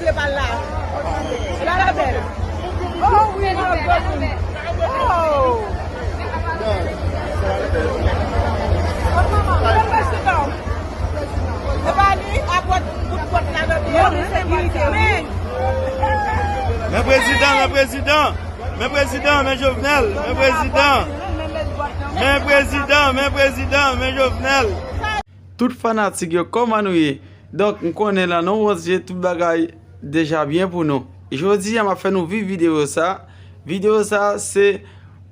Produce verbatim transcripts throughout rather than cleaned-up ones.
Se pa la. Se pa la bèl. Oh, wi, non, non. Oh. Se pa li, apot, kout pòt la nan deyò, men sekirite, wi. Men prezidan, men prezidan, men prezidan, men Jovenel, men prezidan. Men prezidan, men prezidan, men Jovenel. Tout fanatik yo, kòman nou ye? Donk, m konnen la nan wòz je tout bagay deja byen pou nou. Jodi a, m ap fè nou viv videyo sa. Videyo sa, se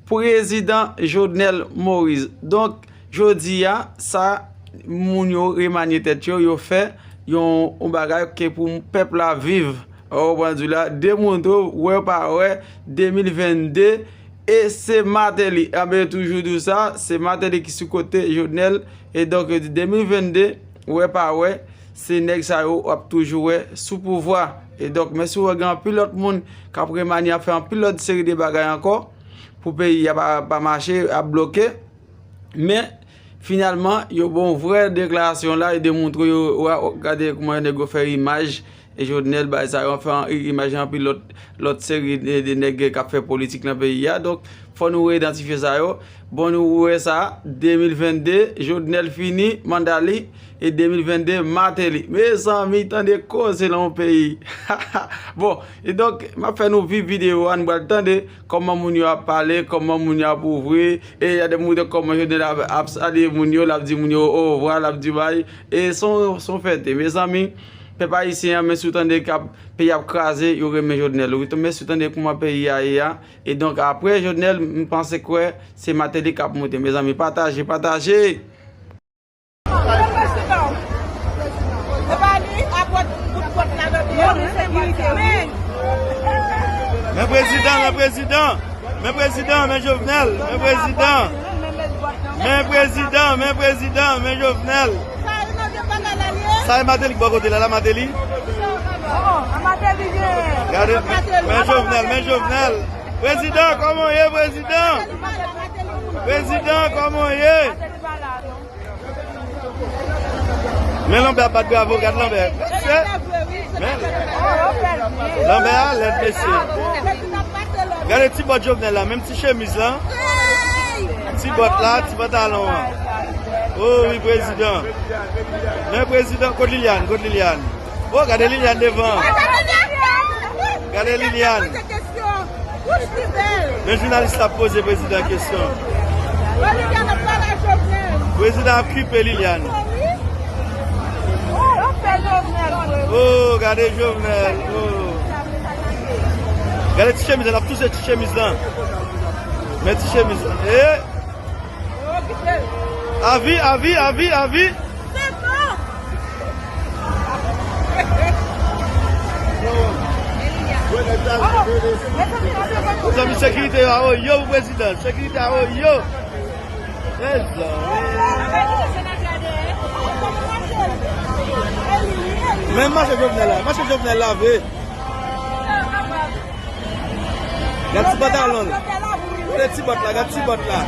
prezidan Jovenel Moïse. Donk, jodi a, sa moun yo remanye tèt yo, yo fè yon, yon bagay ke pou pèp la viv. Ou konprann di la, demontre w, wè pa wè, de mil vennde, e se Martelly. Anben, yo toujou di w sa, se Martelly ki sou kote Jovenel. E donk, yo di de mil vennde, wè pa wè, se nèg sa yo w ap toujou wè sou pouvwa. E donk, men si w wè gen anpil lòt moun k ap remanye, ap fè anpil lòt seri de bagay ankò pou peyi a pa, pa mache, ap bloke. Men, finalman, yo ba w vrè deklarasyon la, yo demontre yo, w a gade kòman nèg yo fè imaj, e Jovenel, bay sa yo, fè an, imaj anpil lòt, lòt seri de, de nèg k ap fè politik nan peyi a. Donk, fò nou reidantifye sa yo. Bon, nou wè sa, de mil vennde, Jovenel fini manda li, e de mil vennde, Martelly. Mezanmi, tande koze nan yon peyi. Bon, e donk, m ap fè nou viv videyo a, nou pral tande kòman moun yo ap pale, kòman moun yo ap ouvri, e y a de moun kòman Jovenel ap, ap salye moun yo, l ap di moun yo orevwa, l ap di bay, e se yon, se yon fète. Mezanmi, pèp ayisyen an, men si w tande k ap, peyi ap kraze, yo renmen Jovenel. Wi, men si w tande kòman peyi a ye a, e donk apre Jovenel, m panse kwè se Martelly k ap monte. Mezanmi, pataje, pataje! Men prezidan, men prezidan, men prezidan, men Jovenel, men prezidan, men prezidan, men prezidan, men Jovenel. Sa e Martelly ki bò kote la, la Martelly. Gade, men Jovenel, men Jovenel. Prezidan, kòman w ye, prezidan? Prezidan, kòman w ye? Men Lanbè ap bat bravo, gad Lanbè. Men, Lanbè a lèd, mesye. Gade ti bòt Jovenel la, menm ti chemiz la. Ti bòt la, ti pantalon an. O wi, prezidan. Men prezidan, kot Liliane, kot Liliane? O, gade Liliane devan. Gade Liliane. Men jounalis la ap poze prezidan kesyon. Prezidan ap kipe Liliane. O, gade Jovenel. O. Gade ti chemiz la, l ap touse ti chemiz la. Men ti chemiz la. E. Avi, avi, avi, avi. Mezanmi, sekirite yo a oyo pou prezidan. Sekirite a oyo. Mezanmi. Men mache Jovenel la, mache Jovenel la vre. Gad ti pantalon l. Gade ti bòt la, gad ti bòt la.